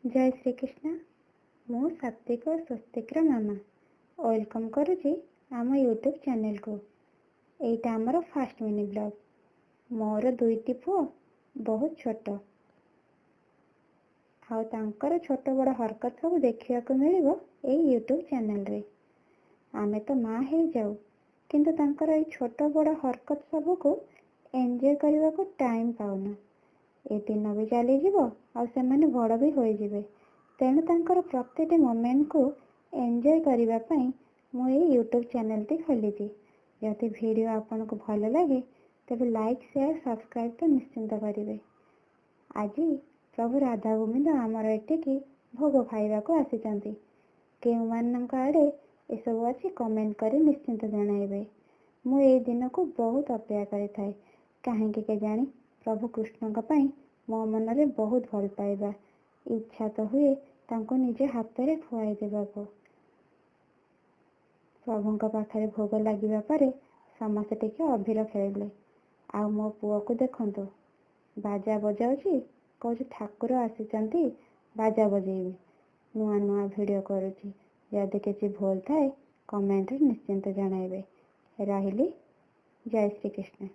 ଜୟ ଶ୍ରୀକୃଷ୍ଣ। ମୁଁ ସାତ୍ତ୍ୱିକ ଓ ସ୍ୱସ୍ତିକର ମାମା welcome କରୁଛି ଆମ ୟୁଟ୍ୟୁବ୍ ଚ୍ୟାନେଲକୁ। ଏଇଟା ଆମର ଫାଷ୍ଟ ମିନି ବ୍ଲଗ୍। ମୋର ଦୁଇଟି ପୁଅ ବହୁତ ଛୋଟ, ଆଉ ତାଙ୍କର ଛୋଟ ବଡ଼ ହରକତ ସବୁ ଦେଖିବାକୁ ମିଳିବ ଏଇ ୟୁଟ୍ୟୁବ୍ ଚ୍ୟାନେଲରେ। ଆମେ ତ ମା ହେଇଯାଉ, କିନ୍ତୁ ତାଙ୍କର ଏଇ ଛୋଟ ବଡ଼ ହରକତ ସବୁକୁ ଏନ୍ଜୟ କରିବାକୁ ଟାଇମ୍ ପାଉନା। ଏ ଦିନ ବି ଚାଲିଯିବ ଆଉ ସେମାନେ ବଡ଼ ବି ହୋଇଯିବେ। ତେଣୁ ତାଙ୍କର ପ୍ରତିଟି ମୋମେଣ୍ଟକୁ ଏନ୍ଜୟ କରିବା ପାଇଁ ମୁଁ ଏଇ ୟୁଟ୍ୟୁବ୍ ଚ୍ୟାନେଲଟି ଖୋଲିଛି। ଯଦି ଭିଡ଼ିଓ ଆପଣଙ୍କୁ ଭଲ ଲାଗେ, ତେବେ ଲାଇକ୍, ସେୟାର, ସବସ୍କ୍ରାଇବ୍ ତ ନିଶ୍ଚିନ୍ତ କରିବେ। ଆଜି ପ୍ରଭୁ ରାଧା ଗୋବିନ୍ଦ ଆମର ଏଠିକି ଭୋଗ ଖାଇବାକୁ ଆସିଛନ୍ତି। କେଉଁମାନଙ୍କ ଆଡ଼େ ଏସବୁ ଅଛି, କମେଣ୍ଟ କରି ନିଶ୍ଚିନ୍ତ ଜଣାଇବେ। ମୁଁ ଏଇ ଦିନକୁ ବହୁତ ଅପେକ୍ଷା କରିଥାଏ। କାହିଁକି କେଜାଣି, ପ୍ରଭୁ କୃଷ୍ଣଙ୍କ ପାଇଁ ମୋ ମନରେ ବହୁତ ଭଲ ପାଇବା। ଇଚ୍ଛା ତ ହୁଏ ତାଙ୍କୁ ନିଜ ହାତରେ ଖୁଆଇ ଦେବାକୁ। ପ୍ରଭୁଙ୍କ ପାଖରେ ଭୋଗ ଲାଗିବା ପରେ ସମସ୍ତେ ଟିକେ ଅଭିର ଖେଳିଲେ। ଆଉ ମୋ ପୁଅକୁ ଦେଖନ୍ତୁ, ବାଜା ବଜାଉଛି। କହୁଛି ଠାକୁର ଆସିଛନ୍ତି, ବାଜା ବଜେଇବି। ନୂଆ ନୂଆ ଭିଡ଼ିଓ କରୁଛି। ଯଦି କିଛି ଭୁଲ ଥାଏ, କମେଣ୍ଟରେ ନିଶ୍ଚିନ୍ତ ଜଣାଇବେ। ରହିଲି, ଜୟ ଶ୍ରୀକୃଷ୍ଣ।